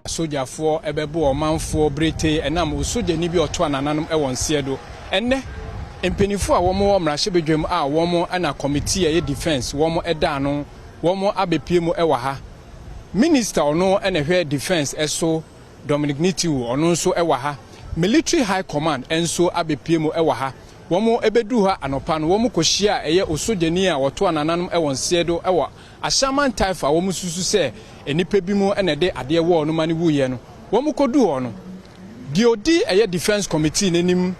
Sogyafoɔ bɛbo ɔmanfoɔ bretee ɛnam osogyani bi a ɔtoa nananom wɔ nseɛ do. Ɛnnɛ, mpaninfoɔ a wɔn wɔ mmarahyɛbadwam a wɔn na committee a ɛyɛ defence wɔn da ano wɔn abɛpue mu wɔ ha. Minister a ɔno na ɛhwɛ defence so Dominic Nitiwul ɔno nso wɔ ha. Military High Command nso abɛpue mu wɔ ha. Wɔn bɛduru ha anɔpa no wɔn kɔhyia a ɛyɛ osogyani a ɔtoa nananom wɔ nseɛ do wɔ Ashaiman Taifa a wɔsusu sɛ nnipa binom na ɛde adeɛ wɔɔ no ma no wuiɛ no, wɔkɔduu hɔ no, deɛ ɔdi ɛyɛ Defence Committee no anim,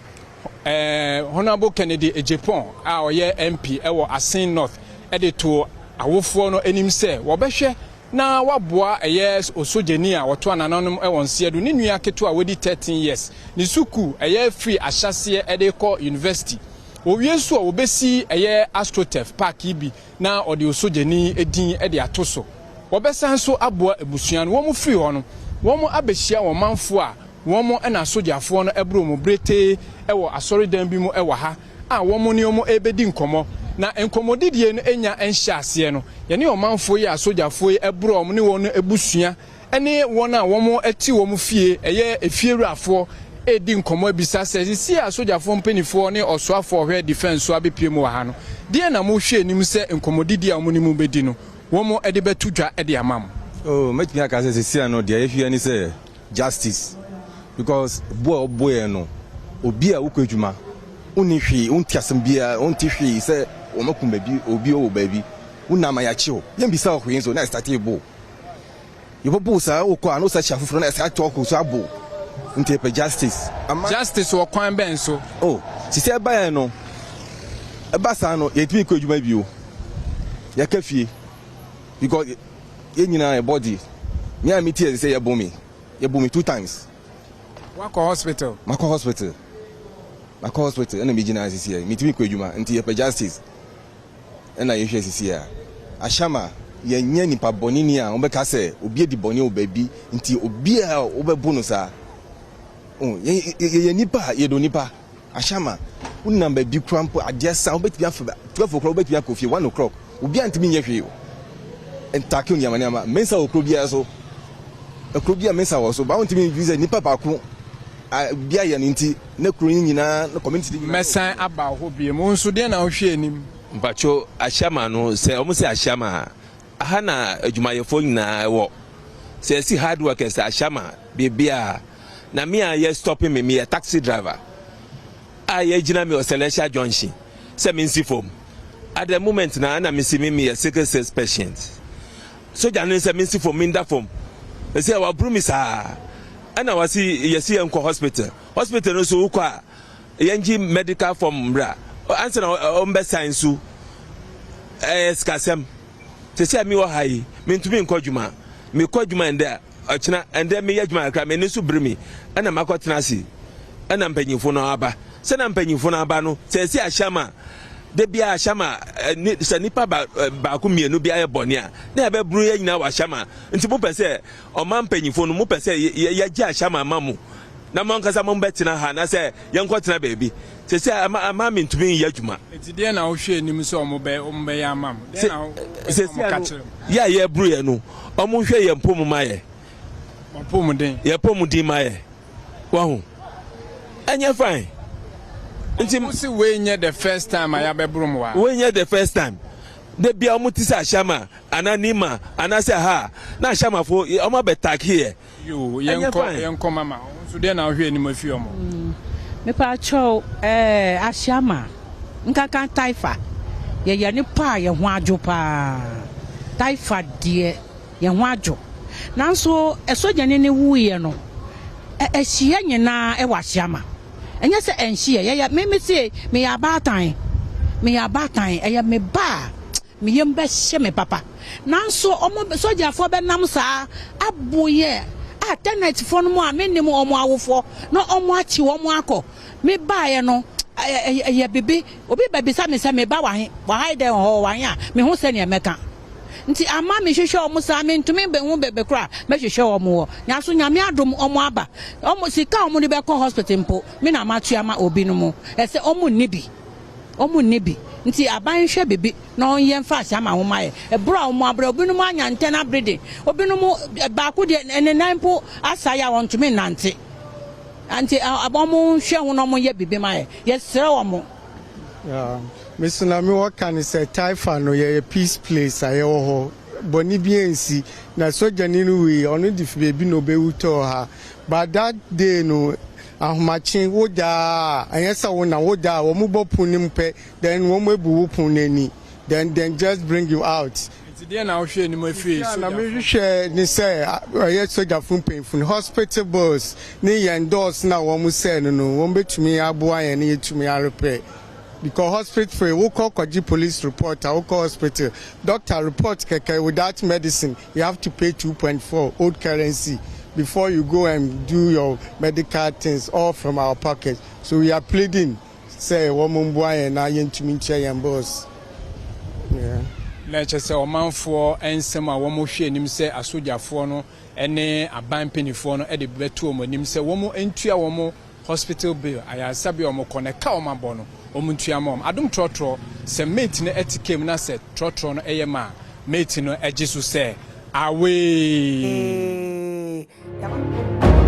Honourable Kennedy Agyapong a ɔyɛ MP wɔ Asin North de too awofoɔ no anim sɛ wɔbɛhwɛ na wɔaboa ɛyɛ osogyani a ɔtoa nananom wɔ nseɛ do, ne nua ketewa a wadi 13 years, ne sukuu ɛyɛ firi ahyɛaseɛ de rekɔ university. Wɔwie nso a wɔbɛsi ɛyɛ AstroTurf park yi bi na ɔde osogyani din de ato so. Wɔbɛsan nso aboa abusua no. Wɔn firi hɔ no, wɔn abɛhyia wɔn manfoɔ a wɔn na asogyafoɔ no boro wɔn bretee wɔ asɔredan bi mu wɔ ha a wɔn ne wɔn rebɛdi nkɔmmɔ. Na nkɔmmɔdidie no nnya nhyɛɛ aseɛ no, yɛne ɔmanfoɔ yi a asogyafoɔ yi boro wɔn ne wɔn abusua ne wɔn a wɔte wɔn fie, ɛyɛ efiewurafoɔ, redi nkɔmmɔ abisa sɛ, Seesei a asogyafoɔ mpanimfoɔ ne ɔsoafoɔ a ɔhwɛ defence so abɛpue mu wɔ ha no, deɛn na mohwɛ anim sɛ nkɔmmɔdidie a wɔne mo bɛdi no, wɔde bɛto dwa de ama mo? Oh, mɛtumi aka sɛ seesei ano deɛ yɛhwehwɛ ne sɛ justice because bo a wɔbɔ yɛn no, obi a wokɔ adwuma, wonni hwee, wonte asɛm biara, wonte hwee sɛ wɔakum baabi, obi wɔ baabi, wonam a yɛakye wo, yɛmmisa wo hwee nso na yɛstate bo. Yɛbɛbo saa wokɔ a na wosa hyia foforɔ na ɛsaa toa kɔ so abo nti yɛpɛ justice ama. Justice wɔ kwan bɛn so? Oh sisi ɛba yɛn no ɛba saa no yɛntumi nkɔ adwuma bio yɛka fie because yɛn nyinaa yɛ body me a me ti yɛ sɛ yɛbo me yɛbo me 2 times. Wakɔ hospital? Makɔ hospital, makɔ hospital ɛna megyina sisi yɛ metumi kɔ adwuma nti yɛpɛ justice ɛna yɛhwɛ sisi a Ahyɛma yɛnyɛ nipa bɔne ni a wɔbɛka sɛ obi adi bɔne wɔ baabi nti obi a wobɛbo no saa yɛyɛ nipa a yɛdɔ nipa. Ahyɛma wonam baabi kora mpo adeɛ sa wobɛtumi afa 12 o'clock, wobɛtumi akɔ fie 1 o'clock, obi a ntumi nyɛ hwee o ntake nneɛma nneɛma mensa wɔ kuro biara so, kuro bi a mensa wɔ so ba wontumi nfi sɛ nipa baako bi ayɛ no nti ne kuro yi nyinaa ne community nyinaa. Mɛsan aba hɔ bio mu nso, deɛ na wohwɛ anim? Mpatwo, Ahyɛma no sɛ ɔmo sɛ Ahyɛma aha na adwumayɛfoɔ nyinaa wɔ sɛ yɛsi hard workers Ahyɛma beebi na me a yɛ stop me, meyɛ taxi driver a yɛgyina me wɔ Celestial Junction sɛ mensi fam at the moment na ɛna mesi me meyɛ sickle cell patient. Soja no sɛ mensi fam, menda fam ɛsɛ waburu me saa ɛna wasi yɛsi yɛn kɔ hospital. Hospital no so wokɔ a yɛngye medical form mbra ansa na ɔmbɛsan so ɛyɛ sikasɛm. Te sɛ mi wɔ ha yi, mentumi nkɔ adwuma. Mekɔ adwuma ndɛ, ɔkyena ndɛ meyɛ adwuma kakra, m'ani so bere mi ɛna makɔtena ase ɛna mpanyinfo no aba. Sɛna mpanyinfo no aba no sɛ ɛsi Ahyɛma de bia Ahyɛma sɛ nipa ba baako mmienu bi ayɛ bɔne a na yɛbɛburu yɛ nyinaa wɔ Ahyɛma. Nti mopɛ sɛ ɔman mpanyinfo no mopɛ sɛ yɛgye Ahyɛma ma mo na mo ankasa mo bɛtena ha na sɛ yɛnkɔtena baabi sɛ sɛ ama mentumi nyɛ adwuma. Nti deɛ na wohwɛ anim sɛ ɔmo bɛyɛ ama mo? Deɛ na sɛ ɔmo ka kyerɛ mo? Yɛ a yɛburu yɛ no, ɔmo hwɛ yɛn mpom ma yɛ. Ɔpɔmuden. Yɛ pɔmuden ma yɛ wahu ɛnyɛ fine nti mo si wei nyɛ the first time a yɛabɛboro mo wa? Wei nyɛ the first time. De bia ɔmo ti sɛ Ahyɛma anaa Nima anaasɛ ha na Ahyɛmafo ɔmo abɛtak yɛ. Yo, yɛnkɔ yɛnkɔ mama nso, deɛ na wohwɛ anim afi ɔmo? Mepaakyɛw, Ahyiama nkankan Taifa, yɛyɛ nipa a yɛn ho adwo paa. Taifa deɛ, yɛn ho adwo, nanso ɛsogyani ne wuiɛ no ahyia nyinaa ɛwɔ Ahyiama. Ɛnyɛ sɛ ɛnhyeɛ yɛyɛ. Me se meyɛ abaatan, meyɛ abaatan, ɛyɛ me ba a me yam bɛhyɛ me papa, nanso ɔmo sogyafoɔ bɛnam saa abo yɛ a tenantfoɔ no mu a mennim ɔmo awofoɔ na ɔmo akyi ɔmo akɔ. Me baeɛ no ɛyɛ bibi obi bɛbisa me sɛ me ba wahe waha dɛn wɔ hɔ wahe a me ho sɛnea mɛka nti ama mehwehwɛ ɔmo saa mentumi bɛhu bɛbɛ kora mɛhwehwɛ ɔmo wɔ nyaso. Nyame adom, ɔmo aba. Ɔmo sika a ɔmo de bɛkɔ hospital mpo, me na matua ma obi no mu. Ɛsɛ ɔmo nni bi, ɔmo nni bi. Nti aban nhwɛ biribi na ɔnyɛ mfa Asiama ho ma yɛ. Ɛberɛ a wɔn abrɛ, obinom anya ntɛn abere de, obinom baako deɛ ne nan mpo asae a ɔntumi nnante. Nti wɔn nhwɛ ho na wɔn nyɛ biribi ma yɛ. Yɛsrɛ wɔn. Yeah. Me so na me wɔ ka ne sɛ Taifa no yɛyɛ peace place a yɛwɔ hɔ bɔne bi ansi na sogyani no wui ɔno de fi baabi na ɔbɛwu tɔɔ ha but that day no ahomakye wo daa a ɛnyɛ sɛ wo na wo daa a wɔn bɔ pon no mu pɛ then wɔn abu wo pon no ani then then just bring you out. Nti deɛ na wohwɛ anim afiri Nti a na sogyafo? mehwehwɛ ne sɛ ɛyɛ sogyafo mpanyinfo no hospital bills ne yɛn doors na wɔn sɛɛ no no wɔn bɛtumi aboa yɛn ne yɛtumi arepɛ because hospital wokɔ kɔgye police report a wokɔ hospital doctor report kɛkɛ without medicine you have to pay 2.4 old currency before you go and do your medical things all from our pocket so we are pleading sɛ wɔn mboa yɛn na yɛntumi nkyɛ yɛn bills. Yeah. Na ɛkyɛ sɛ ɔmanfoɔ nsɛm a wɔhwɛ anim sɛ asogyafoɔ no ne aban mpanimfoɔ no de bɛto wɔn anim sɛ wɔn ntua wɔn hospital bill ayaresabea a wɔkɔ no ɛka wɔn abɔ no wɔn ntua ma wɔn. Adom trɔtrɔ sɛ mate no te kaa mu na sɛ trɔtrɔ no yɛ ma a mate no gye so sɛ awee. Yaba.